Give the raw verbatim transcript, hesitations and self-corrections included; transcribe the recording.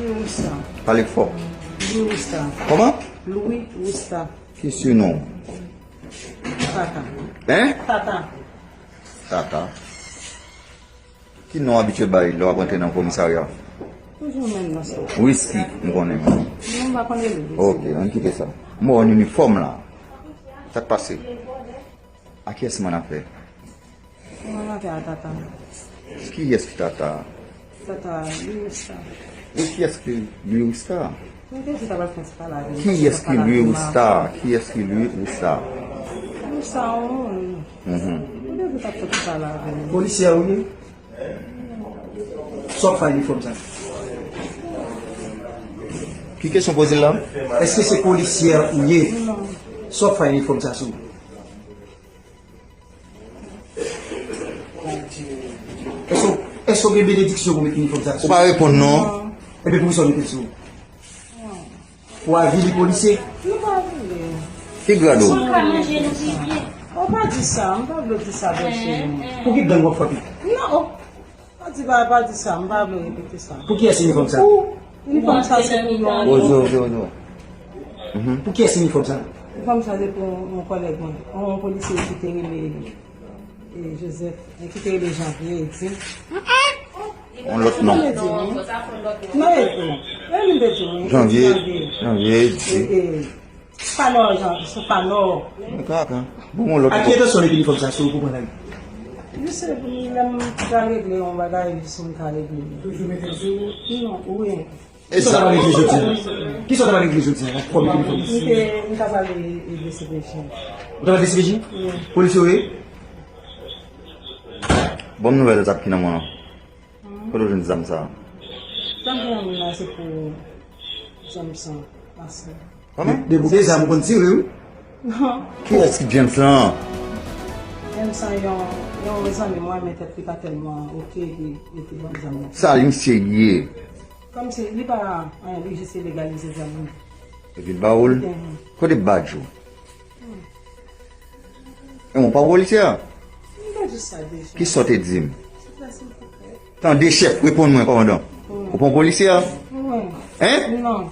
Louis Rousta. Pale fò. Louis Rousta. Kòman? Louis Rousta. Ki sinon? Tata. Hein? Tata. Tata. Ki non abitye bay lè w ap rantre nan komisarya? Toujou menm non sa. Whisky, m konnen. Non, m pa konnen li. Ok, ann kite sa. M wè w nan inifòm la. Sa k pase? A kiyès mannafè? Mannafè a Tata. Kiyès ki Tata? Tata, Louis Rousta. E kiyès ki Louis Rousta? Mwen te di ta pral fè ti pale avè m. Kiyès ki Louis Rousta? Kiyès ki Louis Rousta? Louis Rousta, yon moun. Mhm. Mwen te di ta pral fè ti pale avè m. Polisyè ou ye? Sa w ap fè inifòm sa? Ki kesyon poze la? Èske se polisyè ou ye? Non. Sa w ap fè inifòm sa sou? Èske, èske w gen benediksyon pou met inifòm sa sou? Ou pa reponn non. Ebyen poukisa w met l sou? Pou avili polisye? Nou pa avili. Ki grad ou? Ou pa di sa, m pa vle w di sa bèl cheri. Pou ki gang w ap frape? Non, oh. Pa di, pa, pa di sa, m pa vle w repete sa. Pou kiyès inifòm sa? Pou, inifòm sa se pou yon. Ozo, ozo, ozo. Mhm. Pou kiyès inifòm sa? Inifòm sa se pou yon kòlèg mwen, yon polisye ki te rele, e, Joseph, e, ki te rele Janvier, e di. Yon lòt non. Non, e di, wi. Non, e di, wi. E li te di, wi. Janvier, Janvier, e di. E, e, Fanò, Jan, se Fanò. Mwen kaka. Bon, yon lòt. A ki entansyon w met inifòm sa sou ou pou pran lari? Jis se pou lè m pral regle yon bagay, jis m ka regle. Toujou mete l sou ou? Non, wi. Kisa w ta pral regle jodi a? Kisa w ta pral regle jodi a? Kòm inifòm? M te, m ta pral regle D C P J. Ou ta pral D C P J? Wi. Polisye w ye? Bon nouvèl, zam ki nan men w lan. Kote w jwenn zam sa a? Zam ki nan men m nan se pou Jameson Marcel. Kòman? De, depi w gen zam ou konn tire wi. Non. Kiyès ki James lan? Jameson yon, yon zanmi mwen, men tèt li pa tèlman oke, li, li te ban m zam nan. Sa misye ye? Kòmsi li pa anyen, li jis te legalize zam li. Epi l ba w l? Mhm. Kote badj ou? E mwen pa polisye a? M te di sa deja. Kisa w te di m? Tande chèf, reponn mwen kòmandan. Ou pa yon polisye a? Wi. Hein? Non.